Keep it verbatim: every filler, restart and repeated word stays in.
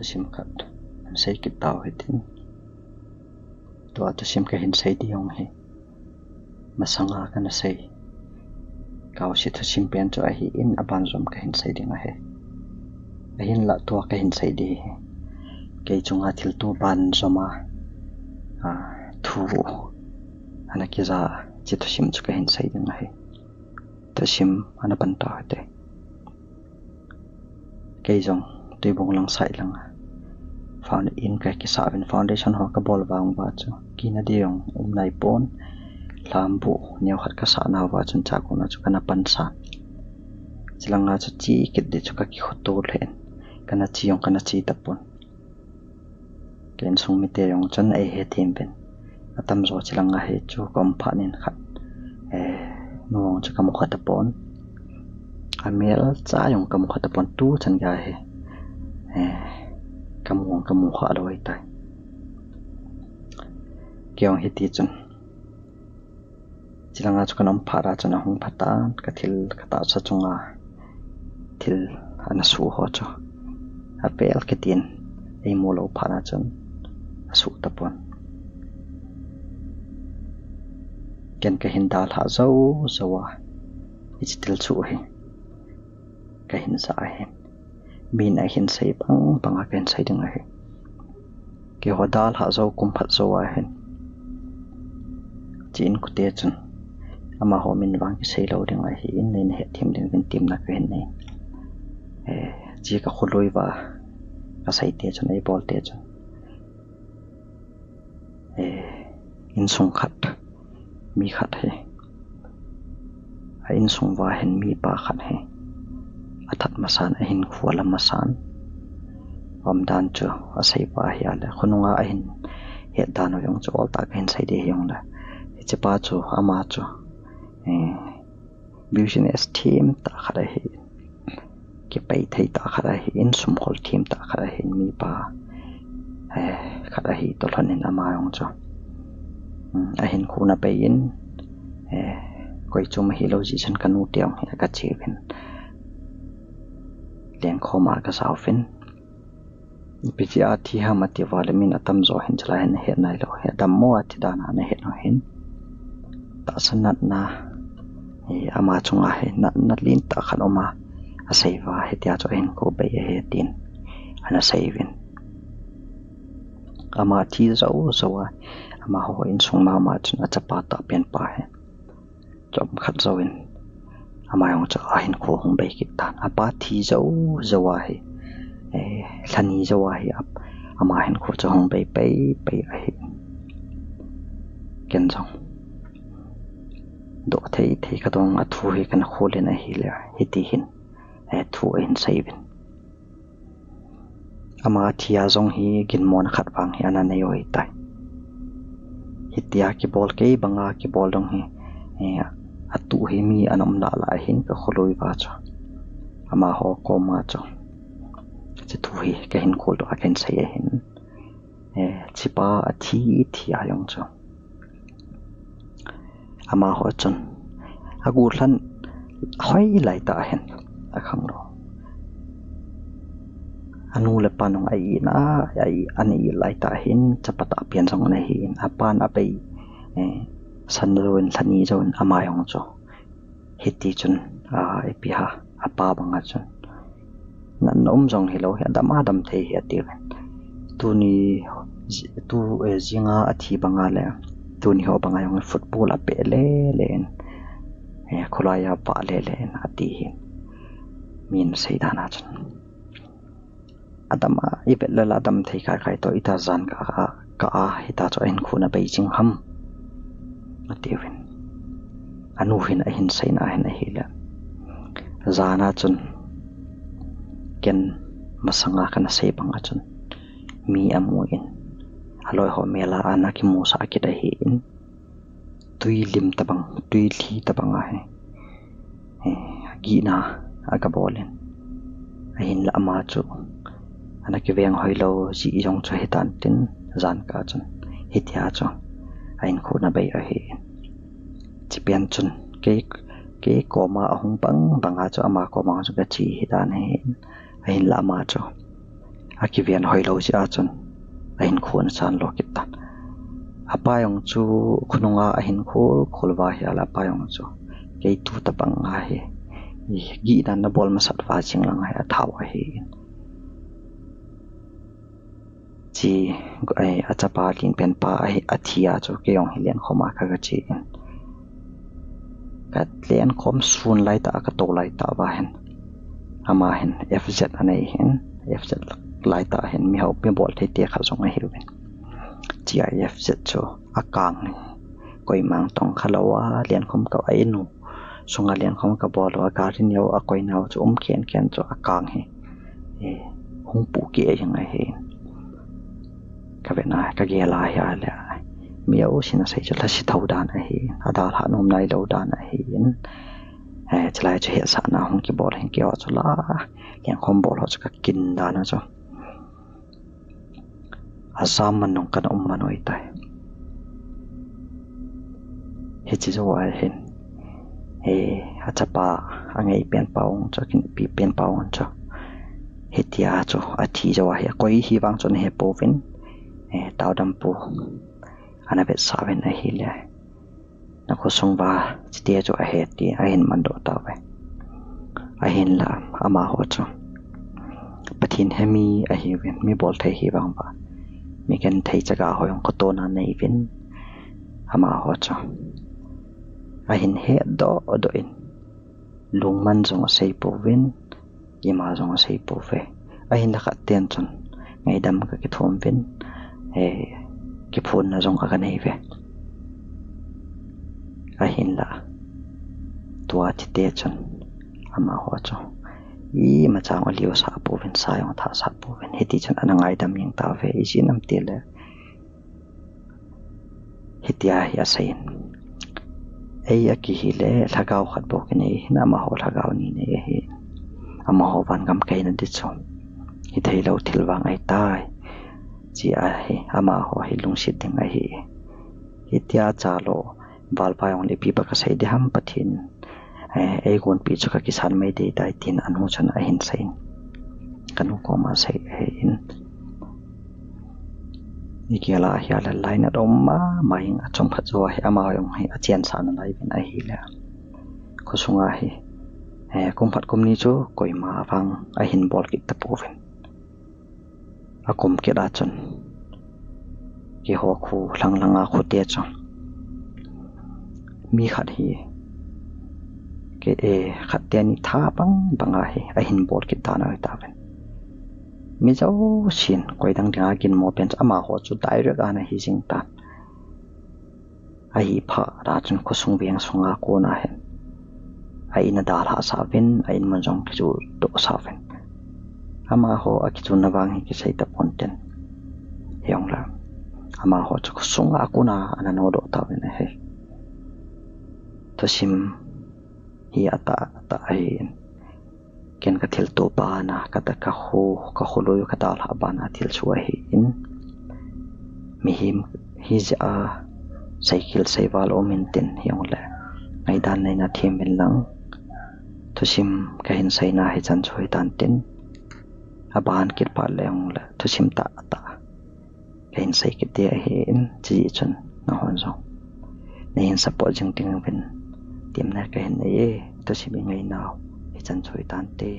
Thusim khat hin sei kit tau hitin. Tua thusim kahin sei ding hi masanga kana sei, Kaosi thusim pen chu ahin, abanjom kahin sei ding ahi. Ahinlah tua kahin sei ding hi kei chunga thilto banjom a, a, thu ana kija, hiche thusim chu kahin sei ding ahi. Thusim ana pan tau hite. Kei jong Tuibong lang side langa found-, in kakisah uvin, foundation ho kabol vang uva chu kina ding jong um naipon, lhambuh neo khat kasah nauva chun chakona chu kana pansan. Chulanga chu che kit ding chu kakikhoto lheh in, kana che jong kana che tapon. Ka insung mite jong chun eihethem uvin. Atamjo chulanga hi chu kaum phat in khat, eh, nu jong chu kamu kha tapon. Amel cha jong kamu kha tapon, tuchan gei hi, eh, kamu jong kamu kha lou ahitai. Kei jong hiti chun, chulanga chu kana um phat a chun ahung phat tan, kathil katahsa chunga thil ana suh ho chu avel kit in, eimu lou phat a chun asuh tapon. Ken kahin dalhah jou jou a, hiche thil suh hi kahin ja ahin. Min ahin sei bang banga kahin sei ding ahi. Keiho dalhah jou kum phat jou ahin, hiche inkote chun amaho min vang kisei lou ding ahin, neina hethem ding uvin temna kahin nei. Eh, hiche kakhului uva kasei te chun, eibol te chun, eh, insung khat, mi khat hi, a insung uva hin mipa khat hi athat masan, ahinkho alam masan, umdan chu asei uva ahile, khonunga ahin het dan u jong chu oltah kahin sei ding hijongle, hichepa chu, ama chu, eh, business themtah khat ahi, kipei thei tah khat ahin, sum khol themtah khat ahin, mipa, eh, khat ahi toh lhon in ama jong chu, um, ahinkho ana bei in, eh, koi chom ahilou jeh chun kanu te jong hi aga che uvin, lengkhom a aga ja uvin. Ipi jeh a thi ham ati uva le, min atamjo hin chulai hin ahet nailou, adammo a thi dan a ana het u hin. Tahsa natna, eh, ama chunga hi natna lentah khat um a, asei uva, hitia chu ahinkho bei ahi tin ana sei uvin. Ama thi jou jou a, amaho insung mama chun achapa tahpen pa hi chomkhat jouvin ama jong chu ahinkho hung bei kit tan. Apa thi jou jou a hi, eh, lhani jou a hi, ap-, ama hinkho chu hung bei pei pei ahi. Ken jong doh thei thei kadong a thu hi kana khol in ahile, hiti hin, eh, thu ahin sei uvin. Ama thi a jong hi ginmona khat vang hi ana nei u ahitai. Hitia kibol kei banga kibol jong hi, eh, atuh hi mi ana um lah lah ahin ka kholui uva chu. Amaho koma chu hiche thu hi kahin khol doh a kahin sei ahin. Eh, hichepa athi thi a jong chu amaho chun agu lhan hoi lai tah ahin, akhang lou. Anu le apa nung a-ina, a-i-, ana it lai tah ahin, chapa tahpen jong ana hin, apan abei, eh, san jouvin, lhani jouvin, ama jong chu hiti chun, a, ipi ham, apa banga chun natna um jong hilou hi, adam adam thei hi ati uvin. Tuni, ji-, tu, eh, jinga athi banga le, tuni ho banga jong football apeh le le in, eh, kholai a vah le le in ati hin. Min sei dan a chun, adam a, ivet le la adam thei kai kai toh, ita jan ka a, ka a, hita chu ahinkho ana bei jing ham, ati uvin. Anu hin ahin seina hin ahile, jan a chun ken masanga kana sei banga chun mi amu in, aloi ho mel a ana kimusah kit ahin, twi lim tabang, twi lhi tabang ahi. Eh, gihna aga bol in. Ahinla ama chu ana kiveng hoilou jeh jong chu hitan tin, jan kah chun hitia chu ahinkho ana bei ahi. Hiche pen chun kei, kei koma ahung bang banga chu ama koma chu kache hitan ahi. Ahinla ama chu akiven hoilou jeh a chun ahinkho ana chan lo kit tan. Apa jong chu khonunga ahin khol khol uva ahile apa jong chu kei tu tabang ahi, gihdan ana bol masat uva chinglang ahi, athau ahi in. Chi, eh, achapa lin pen pa ahi, athi a chu kei jong hi lenkhom a kaga che in. Ka lenkhom sun laitah a, katou laitah uva hin, ama hin F Z anei hin, F Z laitah hin mi hou, mi bol thei te khat jong ahiuvin. Chi a F Z chu akang hi, koima tong khalou a lenkhom ka, a inu sunga lenkhom kabol u, a gari neo a koinau chu um khen khen chu akang hi, eh, hung puh keh jeng ahi. Kavet na, kagel a ahile mi jousen asei chu lhasetho dan ahi, adalhah nom nailou dan ahi. Eh, chulai chu hetsahna hung kibol hin keiho chu la, lenkhom bol ho chu kakin dan a chu ajam man nung kana um man u ahitai. Hiche jou a hin, eh, achapa angei pen pa jong chu, akinepi pen pa jong chu, hitia chu athi jou ahi, akoi hi vang chu ana hepouvin, eh, Taodampu ana vetsah uvin ahile, nakhosung uva chite chu ahe ti ahin mandoh tauve. Ahinla amaho chu Pathen hemi ahiuvin, mi bol thei hi vang uva, mi genthei chaga ho jong kotona neiuvin, amaho chu ahin hedoh doh in, lungmon jong asei pouvin, ima jong asei pouve. Ahinla khat ten chun ngaidam akithum uvin, eh, kiphonna jong aga neiuve. Ahinla tua chite chun amaho chu imacha jong aliu sah pouvin, sa jong athah sah pouvin, hiti chun ana ngaidam jeng tauve. Ijeh inem itile hitia hi aseiyin, ei akihile lhagao khat bou kinei hin, amaho lhagao ni nei ahi. Amaho vangam kaina ding chu hitheilou thil vang ahitai, chi ahi, amaho hi lungset ding ahi. Hitia chalou val pa jongle ipi ba kasei ding ham, Pathen, eh, eigonpi chu kakisan mai deidai, tin anu chun ahin seiyin, kanu koma asei ahin. Igel a ahile lainat um mama jeng, achomkhat jou ahi, ama jong hi achensah nalai uvin ahile, khosunga hi, eh, kum khat kum ni chu koima vang ahin bol kit tapouvin. Akum kit a chun keiho kho lhang lhanga khote chu mi khat hi, kei, eh, khat teni tha bang banga hi ahin bol kit dan ahi tauvin. Mi jousen koi dang dinga ginmo pen chu amaho chu direct a ana hi jing tan. Ahi phat a chun khosung veng sunga kona hin a in adalhah sah uvin, a in mun jong akichuh doh sah uvin. Amaho akichunna vang hi kisei tapon tin, hijongle amaho chu khosunga kona ana nodoh tauvin ahi. Thusim hi atah atah ahin, ken kathilto bana, ka, kakho, kakholui, kadalhah bana thilsoh ahin, mihem hijeh a seikhel seival um intin, hijongle ngaidan neina them uvin lang. Thusim kahin seina hichan chu hitan tin, aban kit phat le jongle thusim tah tah kahin sei kit ding ahin, chujeh chun nanghon jong neihin support jing ding uvin temna kahin nei e. Thusim ingainau hichan chu hitante.